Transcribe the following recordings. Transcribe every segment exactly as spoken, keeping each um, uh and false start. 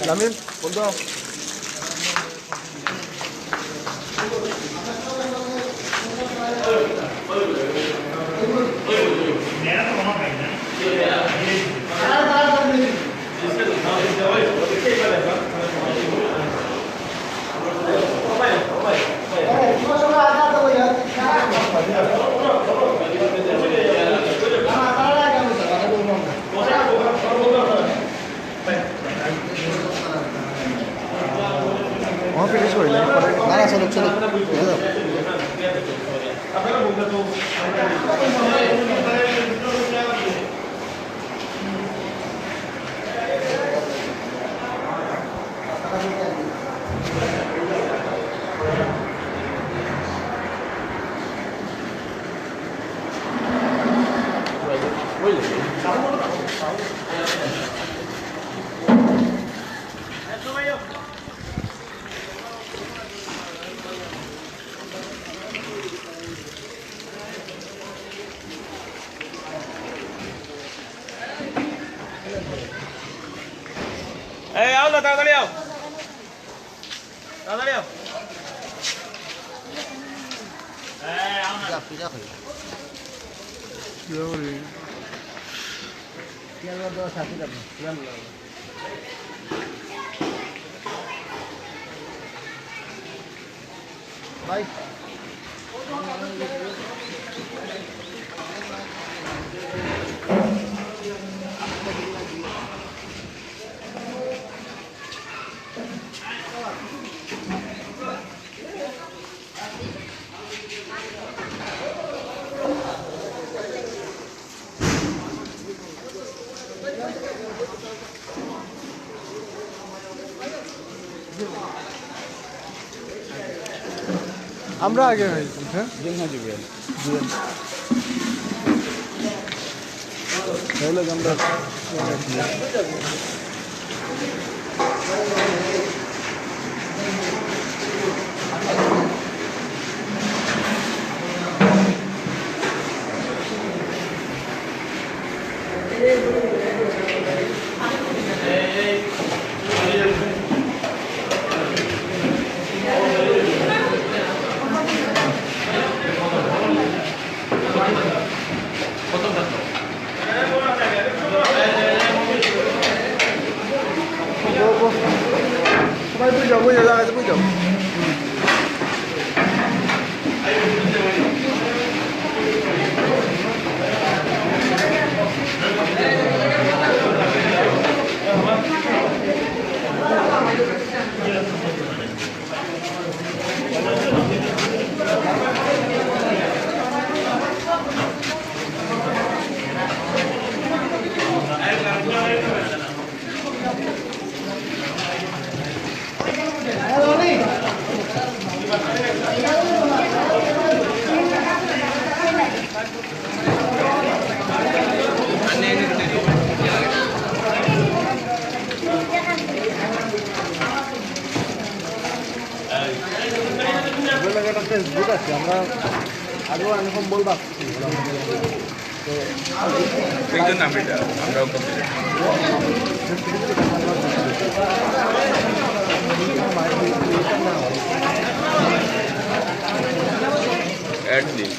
লামিন, বন্ধ। আমার ফিনিশ করি না, পরে। না, না, চলুক, চলুক। হয়ে যাবে। এই, আও না, তাড়াতাড়ি আও। তাড়াতাড়ি আও। এই, আও না। পূজা, পূজা করি। পূজা করি। তেল দেওয়া সাথে যাবে, তেল দেওয়া। ভাই। আমরা আগে হয়েছি, হ্যাঁ? জি, হ্যাঁ, জি, ভাইয়া। জি। তাহলে আমরা সবাই বুঝে যাও, বুঝে যাও, বুঝে যাও। এগুলো একটা Facebook আছে, আমরা আগেও আমি সম্বল ভাবছি। এই জন্য আমি এটা, আমরাও করতে চাই। অ্যাড দিন।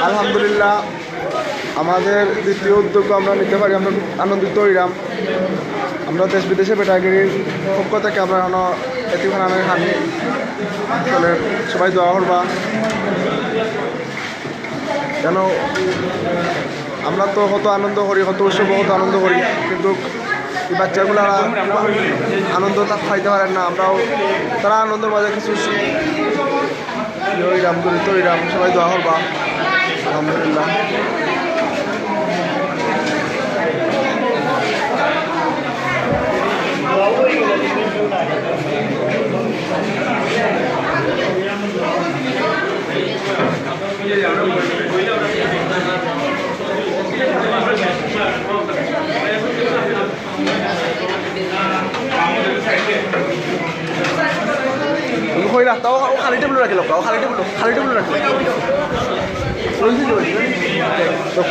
আলহামদুলিল্লাহ, আমাদের দ্বিতীয় উদ্যোগ আমরা নিতে পারি, আমরা খুব আনন্দিত হইলাম। আমরা দেশ বিদেশে বেটাগিরির পক্ষ থেকে আমরা এখনো এতিমখানার হানি, তাহলে সবাই দোয়া করবা। কেন আমরা তো কত আনন্দ করি, কত উৎসব, কত আনন্দ করি, কিন্তু এই বাচ্চাগুলা আনন্দ তা পাইতে পারেন না। আমরাও তারা আনন্দের মাঝে কিছু ইয়ে হইলাম, জড়িত হইলাম, সবাই দোয়া করবা। আলহামদুলিল্লাহ। কই রাখতা? ও, ও খালি টেবিল রাখি লোক, ও খালি টেবিল, খালি টেবিল রাখি লোক।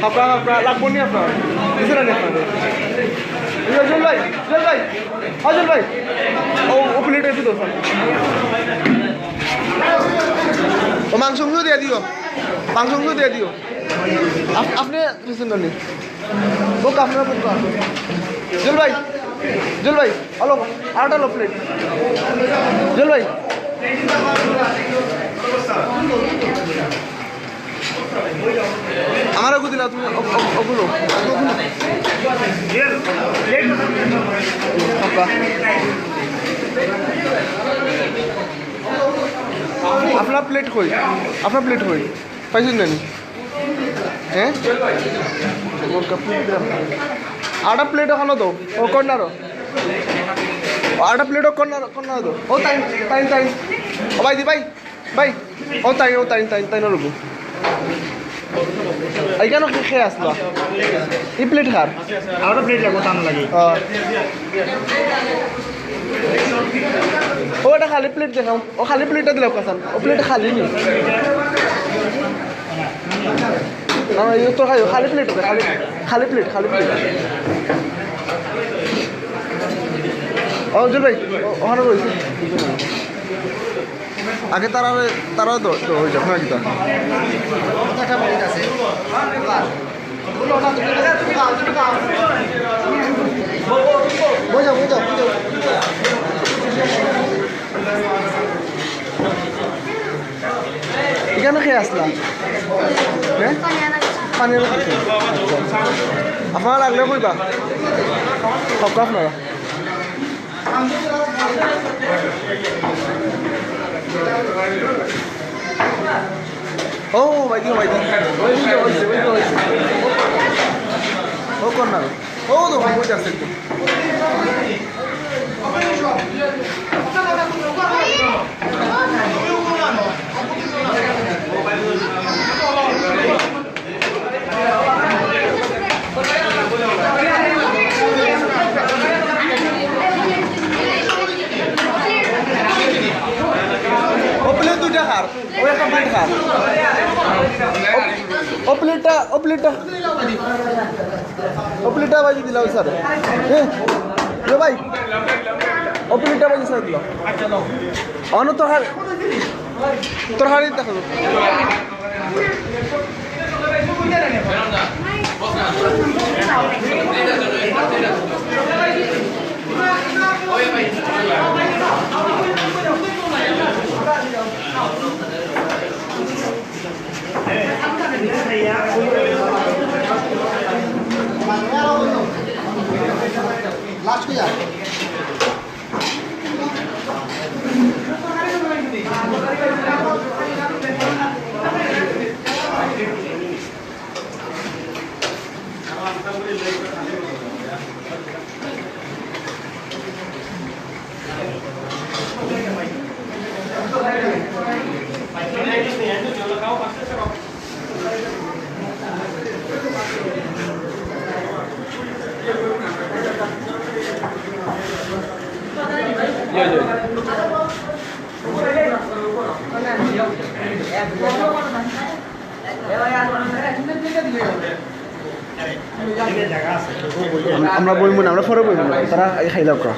আপনার, আপনার লাগবো নি আপনার? দিছে না নি আপনার? এই জল ভাই, জল ভাই, ও জল ভাই। ও, ও প্লেট একটু দাও, স্যার। ও মাংস, মাংস দিয়ে দিও। মাংস, মাংস দিয়ে দিও। আপ-, আপনি দিছেন না নি? বোকা, আপনারা বোকা। জল ভাই, জল ভাই, হ্যালো, আরেকটা লো প্লেট। জল ভাই। আমারও দিলা তুমি, ও, ও, ওগুলো। আপনার প্লেট কই? আপনার প্লেট কই? পাইছেন না নি? হ্যাঁ? আটা প্লেট ওখানে দাও, ও কর্নারও। আটা প্লেট ও কর্নার, কর্নার দাও। ও তাই, তাই, তাই। ও ভাই দি ভাই, ভাই। ও তাই, ও তাই, তাই, তাই না রুকু। এইখানে কে, কে আসলো? এই প্লেট কার? আমারও প্লেট লাগবো, তান লাগি। আহ। ও, এটা খালি প্লেট দেখাও। ও, খালি প্লেটটা দিলাও কাসান। ও প্লেট খালি নি। না, না, এই তো খালি, খালি প্লেট আছে, খালি, খালি প্লেট, খালি প্লেট। ও, জুল ভাই, ও, ওখানে রয়েছে। আগে তারা, তারা তো, তো ওই যখন আর কি তারা। এখানে কে আসলা? হ্যাঁ? পানি আনা গেছে। আচ্ছা, আচ্ছা। আপনারা লাগলে কইবা? সব আপনারা। ও, ভাই, দিও, ভাই, দিও। ওই দিকে হইছে, ওই দিকে হইছে। ও, কর্নার। ও, তো, ওই যাচ্ছে একটু। ও প্লেট দুইটা কার, ও একটা প্লেট কার। ও, ও প্লেটটা, ও প্লেটটা, ও প্লেটটা বাজি দিলা ওই স্যার। হ্যাঁ, রে ভাই, ও প্লেটটা বাজি স্যার দিল। অন তোর হাড়ি, তোর হাড়ি দেখা যাবে। লাস্ট কই যা? আম-, আমরা বইমু না, আমরা পরে বইমু না, তারা আগে খাইলাউক্কা।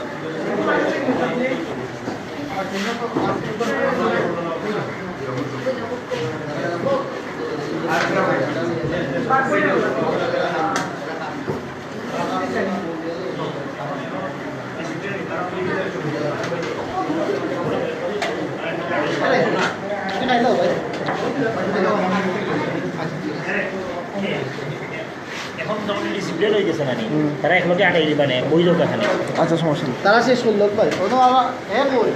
এখন যখন ডিসিপ্লিন হয়ে গেছে না নি, হুম। তারা এক লগে আটাই দিবা না, বই দরকার খানি। আচ্ছা, সমস্যা নেই। তারা শেষ করলো ভাই, কোনো আবার, হ্যাঁ বই।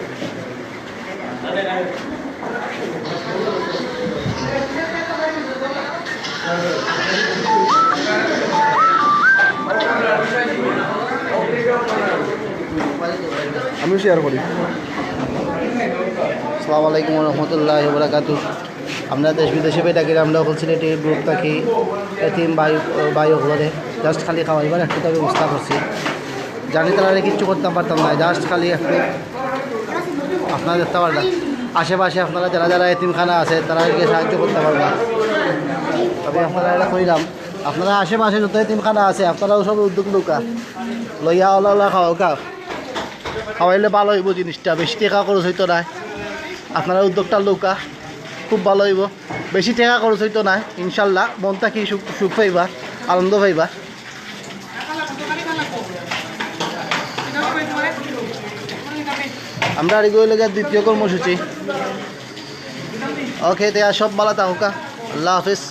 আমিও শেয়ার করি। আসসালামু আলাইকুম ওয়া রাহমাতুল্লাহি ওয়া বারাকাতুহু। আমরা দেশ বিদেশে ভাই ডাকি, আমরা অকল সিলেটি গ্রুপ থাকি, এতিম ভাই, ভাই অকলরে just খালি খাওয়াইবার একটু তবে ব্যবস্থা করছি। জানি তারা কিচ্ছু করতাম পারতাম না, just খালি একটু আপনারা দেখতে পারবেন। আশেপাশে আপনারা যারা যারা এতিমখানা আছে, তারা গিয়ে সাহায্য করতে পারবেন। তবে আপনারা এটা কইলাম, আপনারা আশেপাশে যত এতিমখানা আছে, আপনারাও সব উদ্যোগ লউক্কা, লইয়া ওলা ওলা খাওয়াউক্কা। খাওয়াইলে ভালো হইব জিনিসটা, বেশি টাকা খরচ হইতো না। আপনারা উদ্যোগটা লউক্কা, খুব ভালো হইব। বেশি টাকা খরচ হইতো না, ইনশাল্লাহ মন থাকি সুখ, সুখ পাইবা, আনন্দ পাইবা। আমরা আর এগুলো লেগে দ্বিতীয় কর্মসূচি। ওকে, তে আর সব ভালো থাকুক্কা, আল্লাহ হাফিজ।